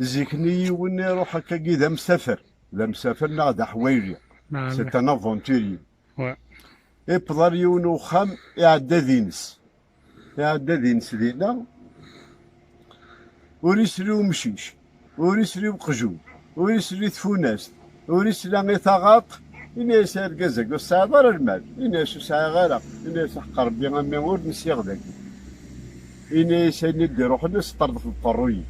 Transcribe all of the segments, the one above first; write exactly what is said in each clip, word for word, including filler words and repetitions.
Zik-nni yiwen iruḥ akkagi d amsafer, d amsafer neɣ d aḥwayli. C'est un aventurier. Ouais. Iwweḍ ar yiwen uxxam, iɛedda dines. Iɛedda dines dinna, ur isli umcic, ur isli uqjun, ur isli tfunast, ur isli i taɣaṭ. Ini-as argaz-agi ur tesɛiḍ ara lmal. Ini-as ur sɛiɣ ara. Ini-as ḥeqq Rebbi a mmi ur nsiɣ dagi. Ini-as ayen i d-iruḥen ad s-ṭerḍef lqerruy.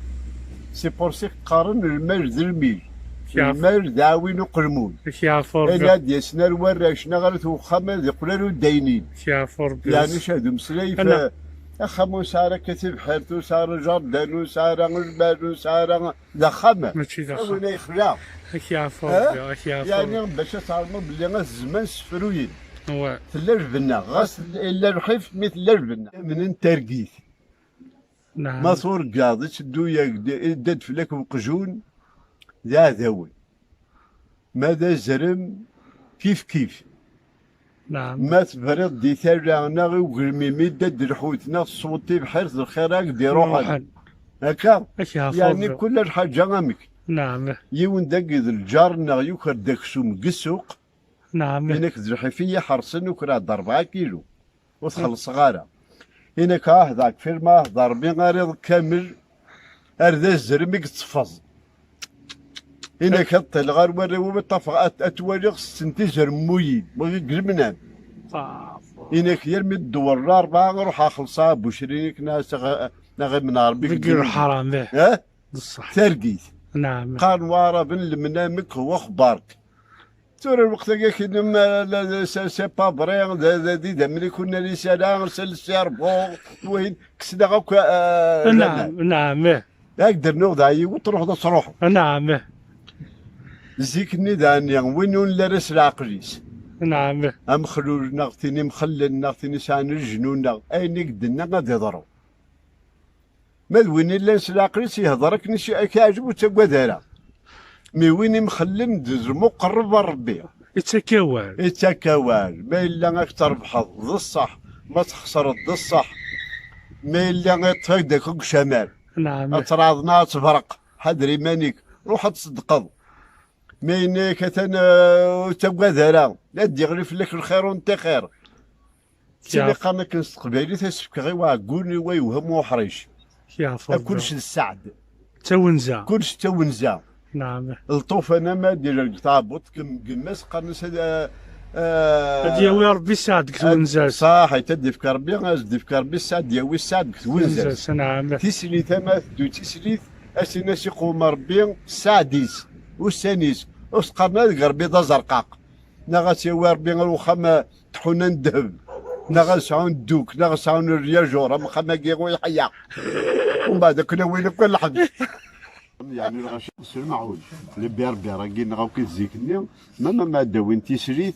C'est pour ça qqaren lmal d lmil. Lmal d aɛwin uqelmun. Ayen ad d-yasen ar warrac neɣ ar uxxam ad iqqel ar udaynin. Yeɛni cah d umeslay f-, axxam ur nesɛi ara akka tibḥirt, ur nesɛi ara jardin, ur nesɛi ara lmal, ur nesɛi ara d axxam. Mačči d axxam. Win ay xla. Ad k-yeɛfu Rebbi, ad k-yeɛfu Yeɛni bac ad tɛelmeḍ belli at zzman ssefruyen. Tella lbenna, ɣas illa lḥif mi tella lbenna. Amnen targit. Ma turgaḍ, itteddu-yak-d, idda-d fell-ak uqjun, d aɛdawen. Ma d azrem, kif kif. Ma tebriḍ di tala neɣ i ugelmim, idda-d lḥut, neɣ tesweḍ tibḥirt, d lxir ad d-iruḥen. Akka? Yeɛni kul lḥaǧa amek. Yiwen dagi d lǧar-nneɣ yuker-d aksum deg ssuq. Ini-ak d lḥif i yi-ḥersen, ukreɣ-d rebɛa kilu. Ur t-xellṣeɣ ara. Ini-ak ah, d akfir ma ah, d Rebbi ara iḍ kamel, ar d azrem i yetteffeẓ. Ini-ak ad ṭṭileɣ ar warraw-iw, ad ṭṭafeɣ, ad, ad twaliɣ setten tizermuyin, wagi deg lemnam. Ini-ak yal mi d-dewwren rebɛa, ruḥeɣ xellṣeɣ abucri-inek, neɣ aɣ-, neɣ imen Rebbi deg lemnam. Deg lḥaram, ih. Eh? D ṣṣeḥ. Targit. Qqaren waɛraben lemnam-ik huwa xbar-k. Tura lweqt-agi akken, c'est pas vrai, d, d, d idammen i kunna risala, c'est le cerveau, wayen, kksen-aɣ akk, eh, laman. Neɛm, ih. Ad ak-d-rnuɣ d yiwet, truḥeḍ ad truḥeḍ. Neɛm, ih. Zik-nni daɛni, win ur nelli ara s leɛqel-is. Neɛm, ih. Amexlul, neɣ tin imxellen, neɣ tin isɛan lejnun, neɣ ayen i k-d-nna ad iḍru. Ma d win illan s leɛqel-is, yehder akken i s-, ak-iɛǧeb, ur ttagad ara. Mi win imxellen d lmuqerreb ar Rebbi. Ittak awal. Ittak awal. Ma yella ad k-trebḥeḍ, d ṣṣeḥ. Ma txesreḍ, d ṣṣeḥ. Ma yella iṭṭef-ak-d akk deg ucamar. Ad traɛḍ neɣ ad tebreq. Ḥader iman-ik. Ruḥ ad tṣeddqeḍ. Ma yenna-yak atan, eh, ur ttagad ara. Ad d-yeɣli fell-ak lxir ur neṭṭixir. Ttili qqaren akken s teqbaylit, ad s-fkeɣ i uɛeggun i wa yewhem uḥric. Kullec d sseɛd. D tawenza. Kullec d tawenza. Neɛm. Lṭufan ama d-ilal deg tɛebbuḍt, kem-, gma-s qqaren-as ad, eh, eh, ad yawi Rebbi sseɛd deg twenza-s. Ṣaḥit, ad d-ifk Rebbi, ad d-ifk Rebbi sseɛd, yawi sseɛd deg twenza-s. Twenza-s, neɛm. Tislit ama teddu tislit, ad s-in-as iqwem Rebbi sseɛd-is, ussan-is, ur s-qqaren ara deg Rebbi d azerqaq. Neɣ ad s-yawi Rebbi ar uxxam, eh, tḥuna n ddheb, neɣ ad sɛun dduk, neɣ ad sɛun rryajur, am axxam-agi ur iḥeyya. Umbeɛd ad ken-awin akk ar lḥebs. Yeɛni lɣaci s lmeɛun, les berbères-agi neɣ akk i zik-nni, ma, ma, ma d-awin tislit,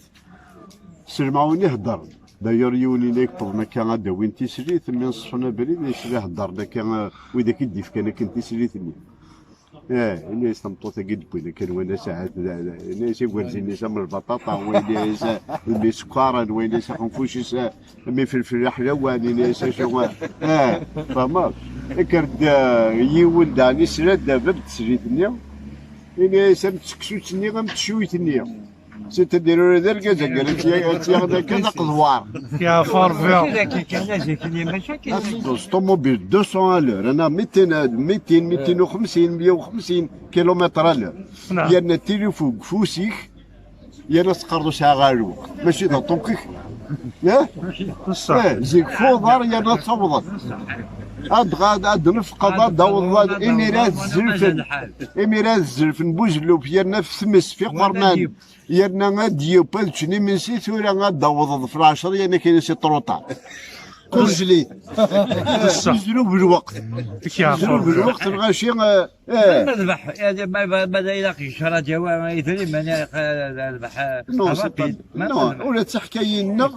s lmeɛun i heddren. D'ailleurs, yiwen yella yewwḍen akka ad d-awin tislit, mi nṣeḥḥun abrid, yesla heddren akka, eh, widak i d-ifkan akken tislit-nni. Eh, ini-as tameṭṭut-agi d-wwin akken, win-as ahat d, d, ini-as igerzi-nni-s am lbaṭaṭa, win-as, eh, am isekkaren, win-as axenfuc-is, eh, am ifelfel aḥlawan, ini-as acu, eh, eh, tfehmeḍ? Ikker-d, eh, yiwen daɣen isla-d bab n teslit-nni, ini-as am tseksut-nni, am tcuyt-nni. C'est-à-dire, ula d argaz-agi, ad tt-ya-, ad tt-yaɣen akka d aqedwar. Yeɛfa Rebbi. Mačči d akka kan, azik-nni mačči akka. Ad teddu s ṭumubil deux cents à l'heure, ana mitin, mitin, mitin u xemsin, meyya u xemsin kilomètres à l'heure. Yerna tilifu deg ufus-ik, yerna teqqareḍ ur sɛiɣ ara lweqt. Mačči d aṭuk-ik. Eh? Eh, zik f uḍar yerna ad tawḍeḍ. Ad, ad, ad nefqeḍ, ad d-awḍeḍ, imir ad zzelfen. Imir ad zzelfen Buzelluf, yerna f tmes, f iqerman. Yerna ad d-yeww ad ččen imensi, tura ad d-awḍeḍ f lɛecṛa, yerna akken c'est trop tard. Kul jlid. Yezrub lweqt. Yezrub lweqt, lɣaci, eh, eh. Ma d-, ma, ma, ma d ilaq yecra ǧawa idrimen, eh, d-, d-, d-, non, c'est pas, rapide. Non, ula d tiḥkayin-nneɣ,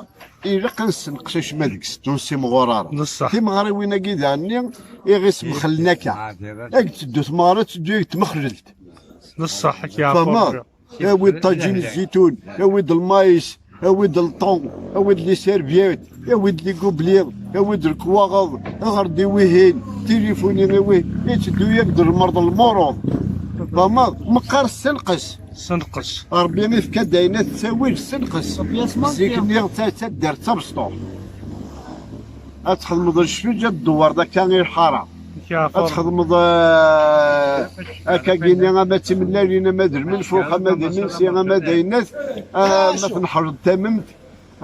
ilaq ad nessenqes acemma deg-s, ur nessimɣur ara. Timeɣriwin-agi daɣen-nni, iɣ ismexlen akka. Ag teddut tmeɣra, teddut tmexlelt. D ṣṣeḥ, ad k-yeɛfu Rebbi. Awi-d ṭaǧin zzitun, awi-d lmayis, Awi-d le temps, awi-d les serviettes, awi-d les gobelets, awi-d lekwaɣeḍ, aɣer-d i wihin, tilifuni i wihin, itteddu-yak-d lmerḍ lmuruḍ. Tfehmeḍ? Meqqar ssenqes. Ssenqes. Ṛebbi ifka-d ayen ad tettawi ssenqes. Ṛebbi yasma. Zik-nni d ta-, taddart d tabesṭuḥt. Ad txedmeḍ lecfeǧ, ad tdewwreḍ akka i lḥara. Ad txedmeḍ, eh, akka gini, ama d timellalin, ama d lmenfux, ama d imensi, ama d ayennat, eh, ma tneḥreḍ tamemt,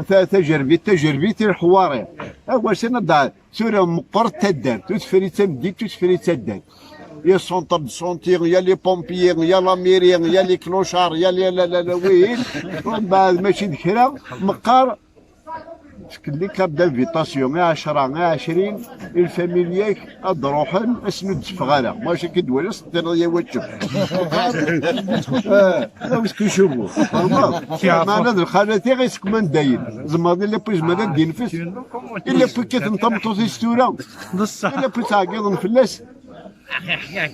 ta-, tajerbit, tajerbit i leḥwari. Awer sin ad d-, tura meqqret taddart, ur tefri d tameddit, ur tefri d taddart. Il y a centre de santé, il y a les pompiers, il y a la mairie, il y a les clochards, il y a les, la, la, la, wihin. Umbeɛd mačči d kra, meqqar, tefk-d les cartes d'invitation, i ɛecra, i ɛecrin, i lfamilya-k ad d-ruḥen, ass-n ur d-teffeɣ ara. Mačči akka d-wala s-tiniḍ ya waččem. Eh, la wis kucubu. Tfehmeḍ? Meɛna d lxalat-iw i sekman dayen. Zemreḍ i lapwi zemreḍ ad d-infes. I lapwi kkaten tameṭṭut-is tura. I lapwi ttɛeggiḍen fell-as.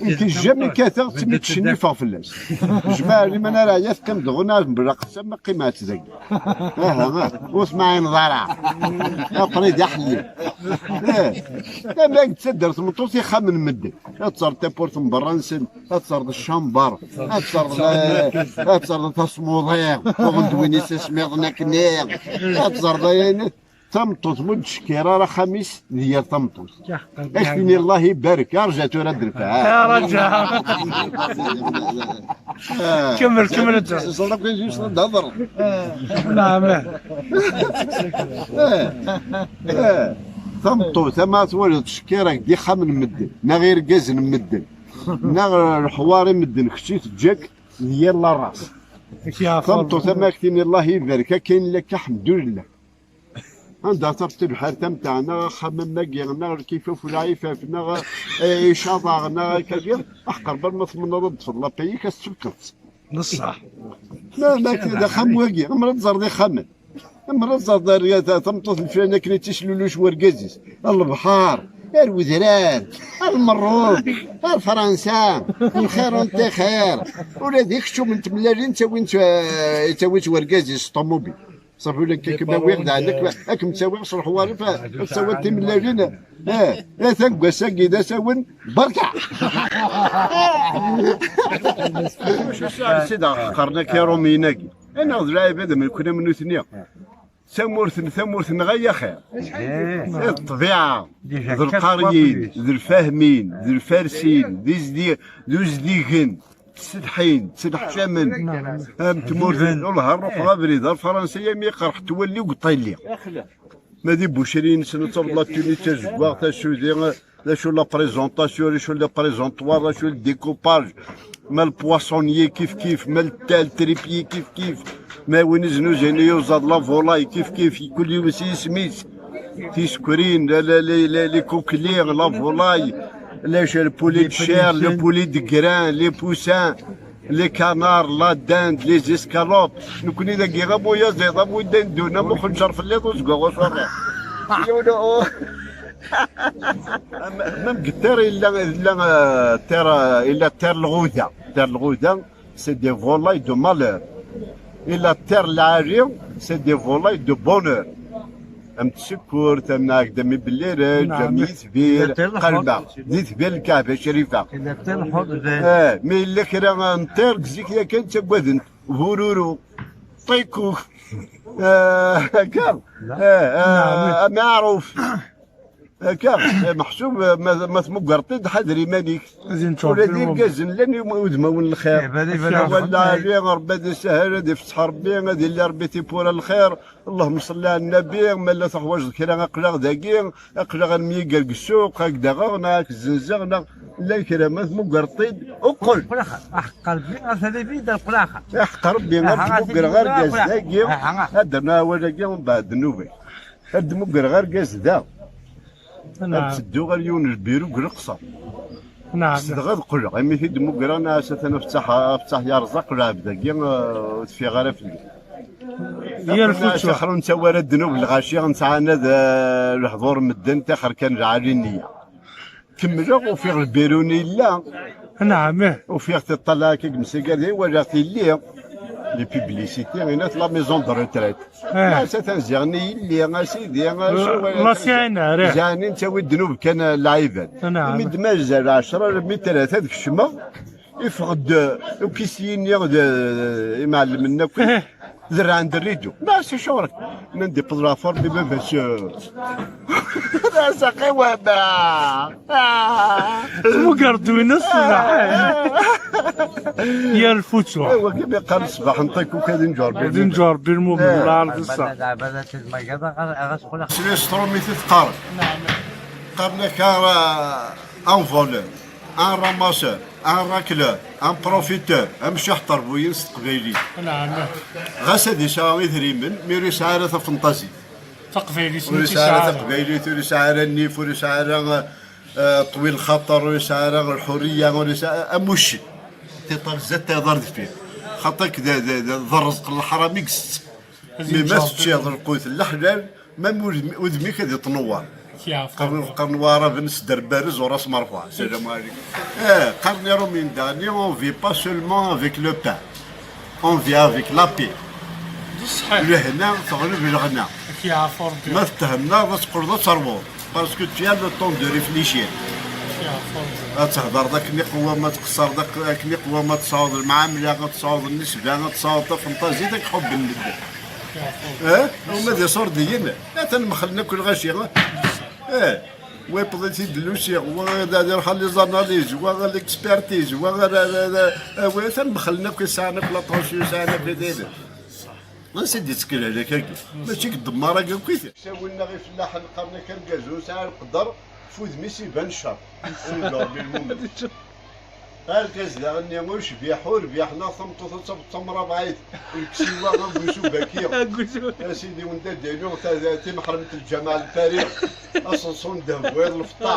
Nekk jamais kkateɣ, tmi ttcennifeɣ fell-as. Jmaɛ liman ara ɛya teqqim dɣun, ad mberraqet am qqimeɣ-tt dagi. Aha, ah, ur tmeɛɛineḍ ara. Aql-i d aḥellil. Eh, ama i yettader tmeṭṭut ixxamen n medden. Ad terreḍ tawwurt n berra-nsen, ad terreḍ ccamber, ad terreḍ, eh, ad terreḍ tasmuḍi, uɣen-d win isasmiḍen akken-nni. Ad terreḍ ayen. Tameṭṭut, ma ur d-tcekkir ara axxam-is d yir tameṭṭut. Ak-tini Allah ibarek, arja tura ad d-rfeɣ. Arja. Ah. Kemmel, kemmel anta. Ẓriɣ kan juste ad d-hedreɣ. Naɛam. Eh, eh. Tameṭṭut, ama twaliḍ tcekkir-ak-d ixxamen n medden, neɣ irgazen n medden, neɣ leḥwari n medden, kečč i teǧǧa-k d yir la race. Tameṭṭut, ama ak-tini Allah ibarek, akken lak, aḥemdulillah. Anda terreḍ tibḥirt am ta, neɣ axxam am wagi, neɣ lkifaf u lɛifaf, neɣ, eh, icaḍaɣ, neɣ akkagi, aḥeqq Rebbi ma tmennaḍ ad d-tefḍeḍ lapayik, ad s-tefkeḍ. D ṣṣeḥ. Ma, ma d axxam wagi, amer ad tẓerḍ ixxamen. Amer ad tẓerḍ ar, ya ta-, tameṭṭut n flan akken i tt-isluluc wergaz-is. Lebḥer, ar wedrar, ar lmerrub, ar Fransa, lxir n tixir. Ula d ikeččum n tmellalin ttawin-tt, eh, yettawi-tt wergaz-is s ṭumubil. Ṣafi ula akka kem-awiɣ, d ɛennak, ad kem-ttawiɣ s leḥwari, fa-, ad tsawiḍ timellalin. Eh, atan deg wass-agi d asawen, berka! Acu sɛan sida qqaren akka iṛumiyen-agi? Anaɣ d lɛibad am nekni am nutni. Tamurt n, tamurt-nneɣ ay axir. Eh. Ṭṭbiɛa, d lqeryin, d lfahmin, d lfarsin, d izdi-, d uzdigen. Tsedḥin, tsedḥcamen. Am tmurt n Lehṛ, ruḥeɣ abrid ar Fransa, yami iqerḥ twelli deg uṭilli. Ma di Bucri-nsen ad tafeḍ la tenue d tazeggaɣt, acu di, d acu la présentation, d acu le présentoir, d acu le découpage, ma le poissonnier kif kif, ma le, le tripier kif kif, ma win iznuzayen iyuzaḍ, la volaille kif kif, kul yiwen s yisem-is. Tisekrin, la, la, les, les, les coqueliers, la volaille, les, le poulet de chair, le poulet de grain, les poussins, les canards, la dinde, les escalopes. Nekni dagi am uyaziḍ, am win d-ddun, am uxenǧer fell-iḍ uzeggaɣ usurriɣ. Yiwen u-, même deg terre, illa, illa, euh, terre, euh, illa terre lɣuda. Terre lɣuda, c'est des volailles de malheur. Et la terre lɛali, c'est des volailles de bonheur. Am tsekkurt, am nɛagdam ibellireǧ, am yitbir, qalma. D itbir lkaɛba crifa. Eh, mi yella kra n ṭir, deg zik yakan ttaggaden-t. Bururu, ṭikuk, eh, akka, eh, eh, ameɛruf. Akka, eh, meḥsub, eh, ma, ma tmugreḍ-t-id, ḥader iman-ik. Ula d irgazen llan udmawen n lxir. Wala ɛli, Rebbi ad isahel, ad ifetteḥ Rebbi, ad illi Rebbi tiwwura n lxir. Allahumma salli ɛla nnabi, ma la teḥwaǧeḍ kra, aql-aɣ dagi, aql-aɣ ad nemyegger deg ssuq, ad k-d-aɣeɣ, neɣ ad k-zzenzeɣ, neɣ llan kra, ma tmugreḍ-t-id, uqqel. Aḥeqq Rebbi, ɣer tala-agi, d lqel axer. Aḥeqq Rebbi, ad tmugreɣ argaz dagi, ad d-rnuɣ awal-agi, mbeɛd nnuba-k. Ad d-mugreɣ argaz da. Ad tedduɣ ar yiwen n lbiru deg Leqṣer. Dɣa ad qqleɣ, imi t-id-mugreɣ, neɣ atan afettaḥ, afettaḥ yerẓa, qleɛ dagi, eh, ur teffiɣ ara fell-i. Yal futur. Tixer ur nettawi ara ddnub, lɣaci nesɛa anad, eh, lehdur n medden, tixer kan lɛali nniya. Kemmleɣ, ufiɣ lbiru-nni yella. Naɛam, ih. Ufiɣ tiṭṭala akka deg umsigar, walaɣ tilli. Les publicités, ɣinat la maison de retraite. Ah. Asa tanziɣ-nni yelli, a sidi, a sidi. Ziɛni nettawi ddnub kan, a lɛibad. Naɛam. Mi d-mazal ɛecra, mi tlata ad kecmeɣ, iffeɣ-d ukisyi-nni d imɛellmen akk. Derrɛen-d rridu. Ma si ccɣel-ik? Nnan-d iwweḍ la forme i baba-s. D asaqi wama. Tmuger ddwin-is ṣṣbeḥ. Yal futur. Aywa, kif iqqar ṣṣbeḥ n ṭikuk ad inǧu Rebbi. Ad inǧu Rebbi lmumen, eh, lɛerḍ ṣṣeḥ. Sli s trumit i teqqaren. Qqaren-ak, ah, un voleur, un ramasseur, un racleur, un profiteur, amciḥ ṭerbuyen s teqbaylit. Ɣas ad yesɛu idrimen, mi ur yesɛi ara tafenṭazit. Taqbaylit ur yesɛi ara taqbaylit, ur yesɛi ara nnif, ur yesɛi ara, eh, ṭwil lxaṭer, ur yesɛi ara lḥuriya, ur yesɛi, am uccen. Tiṭal zdat, tayeḍ ar deffir. Xaṭer d, d, d, d rrezq n leḥram i yessett. Mi ma teččiḍ lqut n leḥlal, même udem-, udem-ik ad iṭnewwar. Qqaren, qqaren Waɛraben s derbarez u ras merfuɛ. Salam alaikum. Eh, qqaren Iṛumyen daɣen, on vit pas seulement avec le pain. On vit avec la paix. D ṣṣeḥ. Lehna teɣleb leɣna. Ma tethennaḍ, ad teqqleḍ ad terwuḍ. Parce que tu as le temps de réfléchir. Ad thedreḍ akken iqwem, ad tqeṣṣreḍ ak-, akken iqwem, ad tesɛuḍ lemɛamla, ad tesɛuḍ nnesba, ad tesɛuḍ tafenṭazit, ad k-ḥubben medden. Eh? Uma d iṣurdiyen, atan mxellen akk lɣaci. Eh? Wa yewweḍ-it-id lusi, wa ad iruḥ ɣer les analyses, wa ɣer l'expertise, wa ɣer, ɣer, ɣer, ɣer, wa atan mxellen akk, sɛan akk la tension, sɛan akk ididen. Ansi d-yettkel lehlak-agi? Mačči deg ddemmar-agi akk-it. Ssawlen-aɣ ifellaḥen, qqaren-ak argaz ur yesɛi leqder, f udem-is iban ccer. Anda Rebbi lmumen. Argaz daɣen-nni ur yecbiḥ, ur rbiḥ, neɣ tameṭṭut ad tafeḍ d tamrabeɛit, lkes i wa, agusu baki. Agusu. A sidi, wenda daylu, ta-, ta-, timeḥremt n lǧameɛ n Lpari, aṣenṣu n ddheb, wayeḍ lfeṭṭa.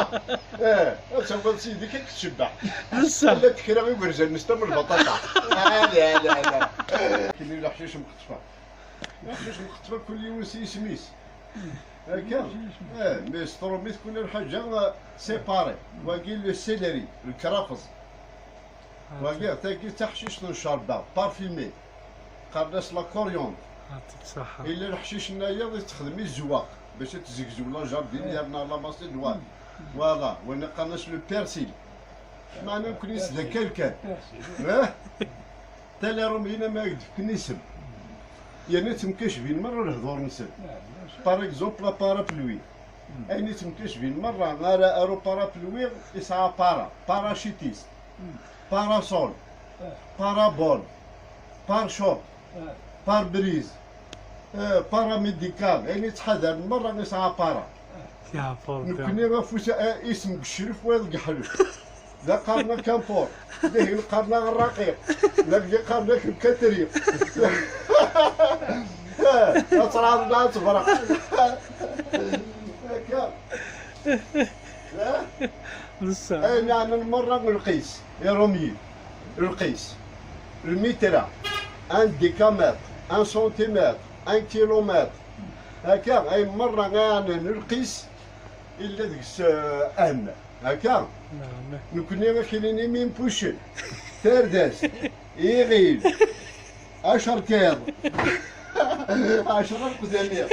Eh, ad tafeḍ sidi-k ad k-tcebbeḥ. D ṣṣeḥ. Llant kra igerzan-nnes tam lbaṭaṭa. Ala, ala, ala. Kini leḥcic mqeṭfa. Leḥcic mqeṭfa kul yiwen s yisem-is. Akka? Eh, mais s trumit kul lḥaǧa, eh, séparé. Wagi le céleri, lkrafeẓ. Wagi, tagi d taḥcict n ccerba, parfumé. Qqaren-as la coriandre. Yella leḥcic-nnayeḍ i texdem i zzwaq, bac ad tezgzew la jardinière neɣ la macédoine. Voilà, win qqaren-as le persil. Meɛna nekkni s d akalkan. Eh? Tala Iṛumyen ama ak-d-fken isem. Yerna ttemkacbin merra lehdur-nsen. Par exemple, la parapluie. Ayen i ttemkacbin merra, ara aru parapluie, isɛa para, parachutiste, parasol, parabole, pare-choc, pare-brise, eh, paramédical. Ayen i ttḥadaren merra, isɛa para. Nekkni afus, eh, isem deg ccref, wayeḍ deg ḥlef. Da qqaren-ak kampur, dihin qqaren-ak rraqiq, dagi qqaren-ak lkatri. Ad tṛaḍ ad tebreq. Akka. Ayen yeɛnan merra lqis, Iṛumyen, lqis, lmitra, un décamètre, un centimètre, un kilomètre. Akka, ayen merra yeɛnan lqis, illa deg-s, eh, ahem. Akka? Nekkni akinin imimpucen, tardast, iɣil, acerkiḍ, ɛecra lqdamiɣ.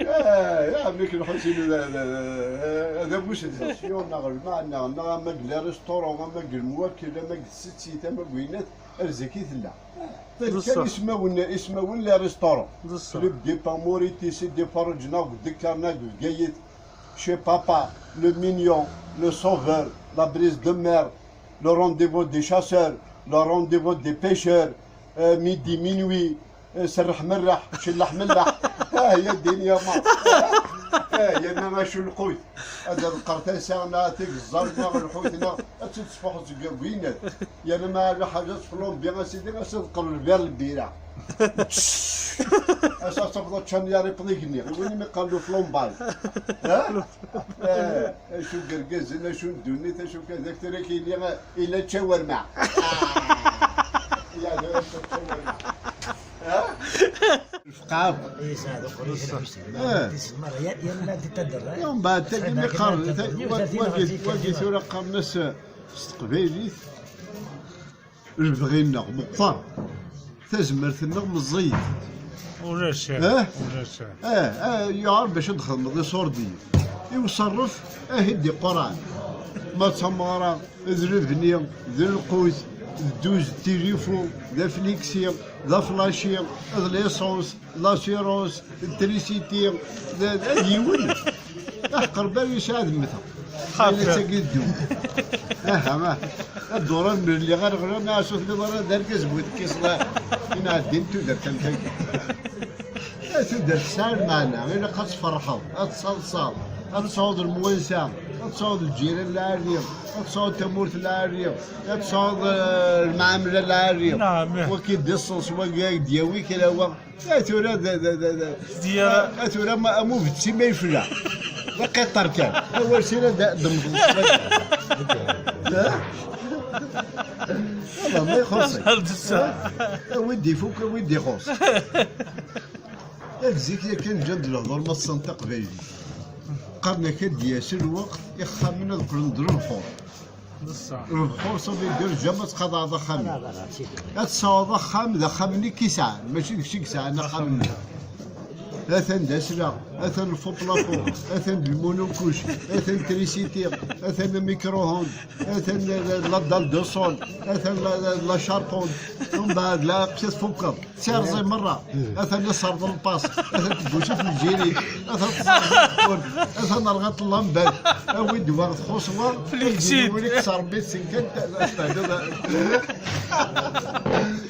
Ah, ya ɛemmi-k Lḥusin, d, d, d, d abus d sesyon, neɣ lmeɛna, neɣ ama deg les restaurants, ama deg lemwakil, ama deg tsettit, ama deg winat, ar zik i tella. Kan ismawen, ismawen les restaurants. Club des Pamoris, Cité des Forges, neɣ deg Dekker, neɣ deg Bgayet. Chez Papa, le Mignon, le Sauveur, la Brise de Mer, le Rendez-vous des chasseurs, le Rendez-vous des pêcheurs, euh, midi, minuit, euh, serreḥ merreḥ, celleḥ melleḥ. Ah, ya ddin ya ma. Ah, ya ma acu lqut. Ad ḍeqqer tasa, neɣ tigeẓẓal, neɣ lḥut, neɣ ad tt-id-tesfuḥ seg winat. Yerna ma ala ḥaǧa tflumbi, a sidi, ad tt-ḍeqqer lbir lbira. Ass-a tafḍa ččan yar iṭligen-nni, i win mi qqaren le flambage. Ha? Eh, acu n yergazen, acu n ddunit, acu kan, d akter-agi yili, ila ččawarma. Ah! Ya, d akter ččawarma. Ha? Lfeqɛa. Eh. Mbeɛd tagi mi qqaren, wagi, wagi tura qqaren-as, eh, S teqbaylit, lebɣi-nneɣ meqqer, tazmert-nneɣ meẓẓiyet. Ulac. Eh? Ulac. Eh, eh, yuɛer bac ad txedmeḍ iṣurdiyen. I uṣerref, ahi d-iqquran. Ma d tameɣra, d lebni, d lqut, d dduz, d tilifu, d afliksi, d aflaci, d l'essence, l'assurance, trisiti, d, d, ad yiwen. Aḥeqq Rebbi ad yesɛu ad mmteɣ. Xaṭi. Ayen ad tagi ddunit. Aha, aha. Ad d-uran mlelli ɣer ɣer ma acu tniḍ ara d argaz bu tekkiṣ la. Inɛeddin tudert am tagi. Eh, tudert tesɛa lmeɛna, ilaq ad tferḥeḍ, ad tettaḍsaḍ, ad tesɛuḍ lemwansa, ad tesɛuḍ lǧiran lɛali, ad tesɛuḍ tamurt lɛali, ad tesɛuḍ, eh, lmeɛmla lɛali. Naɛam. Wagi d iṣṣens, wagi ad d-yawi kra wa. A tura d, d, d, d, Dira. A tura ma, am ubetsi ma yefla. D aqiṭer kan. Awal sira d, d mḍel. Ha? Ala, ma ixuṣ-ik. Azal d ssaɛa. Ha? A wi d-ifuk, a wi d-ixuṣ. Yak zik yakan ǧǧan-d lehdur ma tessen taqbaylit. Qqaren-ak ad d-yas lweqt, ixxamen ad qqlen d lebḥur. D ṣṣeḥ. Lebḥur ṣabi ddir ǧam ad tqaḍɛeḍ axxam. Ad tesɛuḍ axxam, d axxam-nni i yesɛan, mačči d kečč i yesɛan axxam-nni. Atan d asla, atan le faux plafond, atan d lmunukuc, atan trisiti, atan amikruhund, atan la, la, la dalle de sol, atan la, la, la charpente, mbeɛd la, tfukkeḍ. Tirẓi merra, atan iṣerḍ lpas, atan tebbucit lǧiri, atan tṣerḍ lqul, atan rɣat lambat, awi-d wa txuṣ wa, Flexible. Win i yeṣṣerbit seg kan, ad tɛeddiḍ.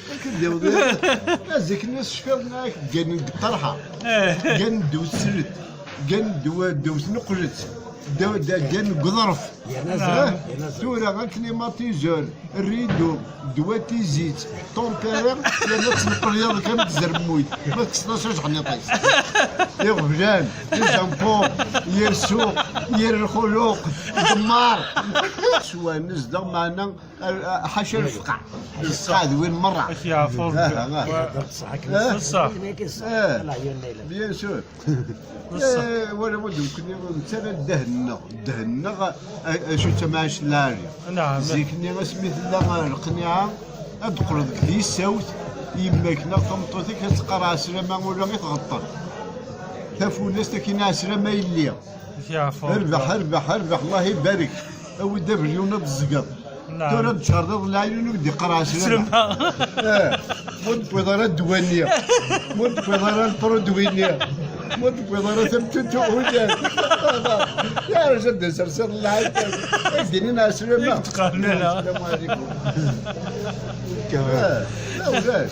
Akken d-iwḍi, azik-nni s cfiḍ, gganen deg ṭṭerḥa, gganen ddew teslet, gganen ddew, ddew tnuqlet, ddew, ddew, gganen deg uḍref. Yerna azrem, yerna azrem. Tura, aklimatiseur, rideau, ddwa tizit, tempéraire, yerna tettneqliḍ kan tzermuyt, ma tekkseḍ-as ajḥniṭ-is. Iɣeblan, les impôts, yir ssuq, yir lxuluq, demmar. Swan nezdeɣ, meɛna, a, a, ḥaca lefqeɛ. Lefqeɛ d win merra. Ad k-yeɛfu Rebbi. Aha, aha. Wa- Ṣṣeḥ. Eh. Bien sûr. Ṣṣeḥ. Eh, wala wad nekkni nettarra ddehn-nneɣ, ddehn-nneɣ, a, acu d tamɛict n lɛali. Naɛam. Zik-nni asmi tella lqniɛa, ad d-teqqleḍ deg tissawt, yemma-k neɣ tameṭṭut-ik ad teqqar ɛeslama ula i tɣeṭṭen. Tafunast akin ɛeslama yelli. Yeɛfu. Rbeḥ, rbeḥ, rbeḥ, Allah ibarek. Awi-d abelyun ad tezgeḍ. Naɛam. Tura tcerḍeḍ lɛinun ur d-iqqar ɛeslama. Ɛeslama. Eh, ur d-tewwiḍ ara ddwa-nni. Ur d-tewwiḍ ara lprudu-nni. Ur d-tewwiḍ ara tamtunt uhulan. Ya rajal, ad d-serseḍ lɛayt. Ad d-inin ɛeslama. Ur d-qqaren ara. Assalamu alaikum. Eh, la ulac.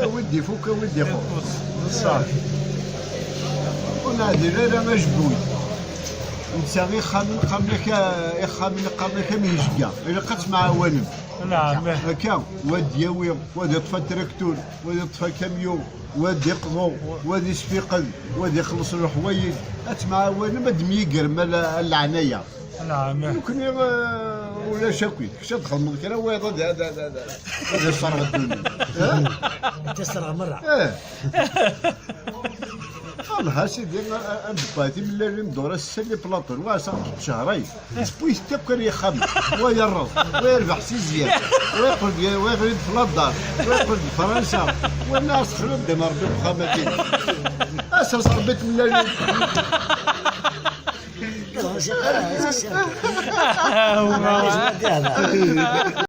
Awi-d ifuk, awi-d ixuṣ. Ṣṣeḥ. Ur neɛdil ara ajbuy. Netta ixxamen, qqaren-ak, ixxamen, qqaren-ak am yijga. Ilaq ad temɛawanem. Naɛam. Akka, wa d-yawi, wa d-iṭṭef atraktur, wa d-iṭṭef akamyun, wa d-iqḍu, wa d-isfiqed, wa d-ixelleṣ leḥwayeǧ. Ad temɛawanem, ad d-temyigrem a la-, a leɛnaya. Naɛam. Nekkni, eh, ulac akk. Kečč ad txedmeḍ kra, wayeḍ ad, ad, ad, ad, ad iṣerɣ ddunit. Eh? Ad iṣerɣ merra. Eh. Allah, a sidi, a, a, a nebba timellalin ddur ass-a li plaṭun, wa ass-a ttcehray. Tewwi-t akk ar yexxam, wa yerreẓ, wa yerbeḥ si zzyad, wa yeqqel-d, wa yeɣli-d f laddar, wa yeqqel-d Fransa, wa nna as xlud d Rebbi uxxam-agi. As-as Rebbi timellalin.